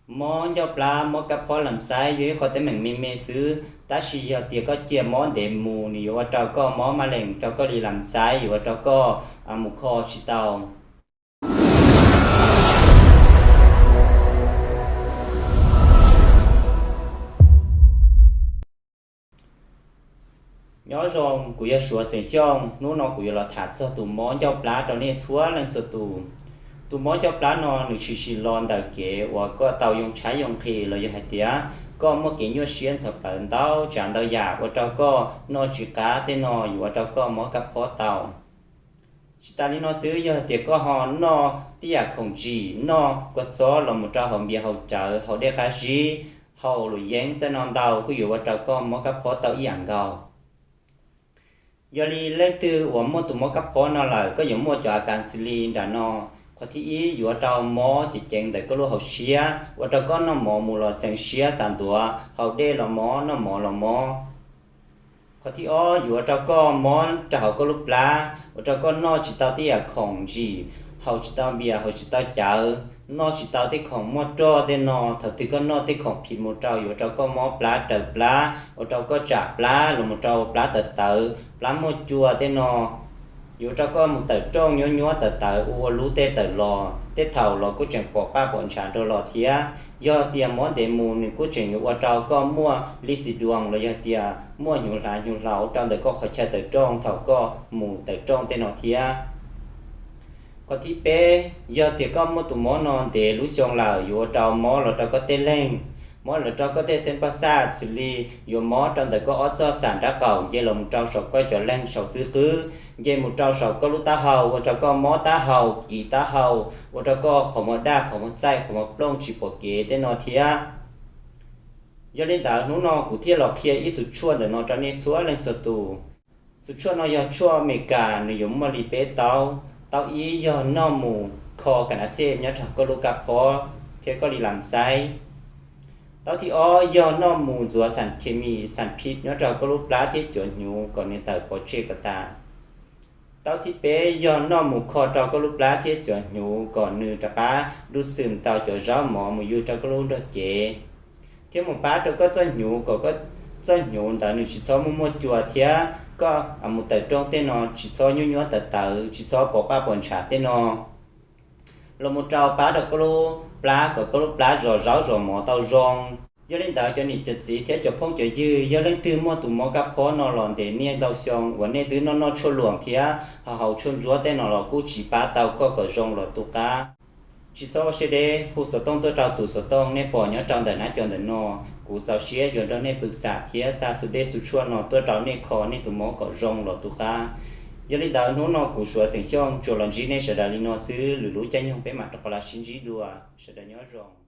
Mob ncauj plab, mob kab phob lam xaiv yog ib qho teeb meem me me xwb, tab sis yog tias koj cia mob ntev mus nws yuav ua rau koj mob mab lees rau koj li lam xaiv, yuav ua rau koj mus kho tsis tau. Nyob zoo, kuv yog Suav xeem Xyooj. Hnub no kuv yuav los tham txog tus mob ncauj plab rau nej txhua leej txhua tus. Tus mob ncauj plab no nws tshwm sim los ntawm kev uas koj tau yoo tshaib yoo nqhis los yog hais tias koj muaj kev nyuaj siab ntxhov plawv ntau tsav ntau yam ua rau koj noj tsis qab tej no yuav ua rau koj mob kab phob tau. Tsis tas li no xwb, yog tias koj ho noj tej yam khoom ntsim, noj kua txob los mus rau hauv npias hauv cawv, hauv dej qab zib, hauv luam yeeb tej no ntau kuj yuav ua rau koj mob kab phob tau ib yam nkaus. Yog li leej twg uas muaj tus mob kab phob no lawm, koj yuav muaj cov a kas xws li nram no. Qhov thib ib, yuav ua rau mob ceev ceev ntawm koj lub hauv siab, ua rau koj noj mov mus los xeev siab xav ntuav, haus dej los mob, noj mov los mob. Qhov thib ob, yuav ua rau koj mob rau hauv koj lub plab, ua rau koj noj tsis tau tej yam khoom ntsim, haus tsis tau npias, haus tsis tau cawv, noj tsis tau tej khoom muaj roj tej no. Thaum twg koj noj tej khoom phim mus rau yuav ua rau koj mob plab, raws plab, ua rau koj tsam plab los mus rau plab tawv tawv, plab muaj cua tej no. Yuav ua rau koj mus tawm rooj nyuab nyuab tawv tawv, ua ua lub tej tawm los, tej thaum los kuj tseem pom paj pom ntshav nrog los thiab. Yog tias mob ntev mus nws kuj tseem yuav ua rau koj muaj lis xis duas los yog tias muaj hnyuv hlav hnyuv hlaus rau ntawm koj qhov chaw tawm rooj thaum koj mus tawm rooj tej no thiab. Qhov thib peb, yog tias koj muaj tus mob no ntev lub xyoo lawm yuav ua rau mob los rau koj tej leeg, mob los rau koj tej xeeb paj xaj, xws li yuav mob rau ntawm koj ob txoj xam nrab qaum nce los mus rau saum koj cov leeg saum xwb qwb, nce mus rau saum koj lub taub hau, ua rau koj mob taub hau, kiv taub hau, ua rau koj qhov muag daj, qhov muag txaij, qhov muag plooj, tsis pom kev tej no thiab. Yog li ntawd hnub no kuv thiaj los qhia ib xu tshuaj ntawm no rau nej txhua leej txhua tus. Xu tshuaj no yog tshuaj Amelikas, nws yuav muaj li peb taub. Taub ib yog noj mus kho kas nas xej nyob rau koj lub kab phob thiab koj li lam xaiv. Taub thib ob yog noj mus ntxuav xam khes mis, xam phim nyob rau koj lub plab thiab cov hnyuv kom nws tawm pov tseg kom tas. Taub thib peb yog noj mus kho rau koj lub plab thiab cov hnyuv kom nws rov qab dub xwm tau cov zaub mov mus yug rau koj lub nrog cev, thiab mus pab rau koj txoj hnyuv kom koj txoj hnyuv ntawd nws tsis txhob muaj muaj cua thiab koj mus tawm rooj tej no tsis txhob nyuab nyuab tawv tawv, tsis txhob pom paj pom ntshav tej no, los mus rau pab rau koj lub plab kom koj lub plab zos zaub zos mov tau zoo. Yog li ntawd cov niam cov txiv thiab cov phooj cov ywg, yog leej twg muaj tus mob kab phob no los ntev niaj ntau xyoo uas nej twb noj noj tshuaj luam thiab haus haus tshuaj ntsuab tej no los kuj tsis pab tau koj kom zoo los tu qab. Tsis txhob ua siab deb, hu xov tooj tuaj rau tus xov tooj nej pom nyob rau ntawm nab co ntawm no. Kuv txaus siab yuav nrog nej pw xam thiab xa xu dej xu tshuaj no tuaj rau nej kho nej tus mob kom zoo los tu qab. Yog li ntawd hnub no kuv Suav xeem Xyooj tsuas los ntsib nej sawv daws li no xwb, lwm lub caij nyoog peb mam rov qab los sib ntsib dua. Sawv daws nyob zoo.